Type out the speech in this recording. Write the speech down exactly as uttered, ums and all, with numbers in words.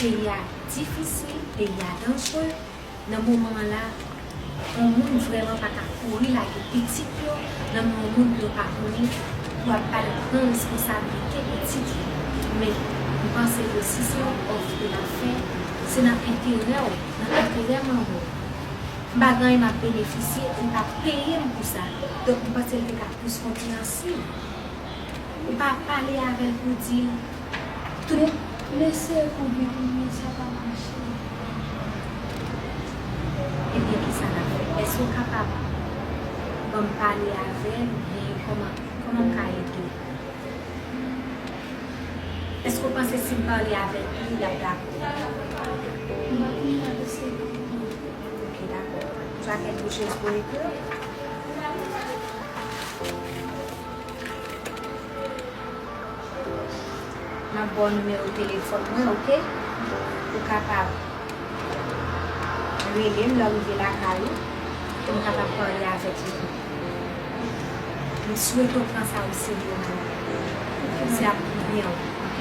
Peyi a difisil, peyi a danjre. Nan moman an la, yon moun vrèman pa ka kouri lage pitit yo nan men yon moun ke yo pa konnen pou ap al pran responsablite pitit li. Men, m panse ke si se yon òf ke l ap fè, se nan enterè w, nan enterè manman w. M pa gen anyen m ap benefisye, li pa peye m pou sa. Donk, m panse l te ka plis konpreyansib. Ou pa pale avè l pou di l tout. Men, men se konplike, men sa pa mache. Ebyen, kisa n ap fè? Èske w kapab ban m pale avè l oubyen kòman, kòman m ka ede w? Èske w panse si m pale avèk li, l ap dakò? M pa konnen avèk se. Ok, dakò. Tu as quelque chose pour écrire? M ap ba w nimewo telefòn mwen, ok? Ou kapab rele m lè w rive lakay ou, pou m kapab pale avèk li. M swete w pran sa o serye, man. Se ap pou byen w, ok?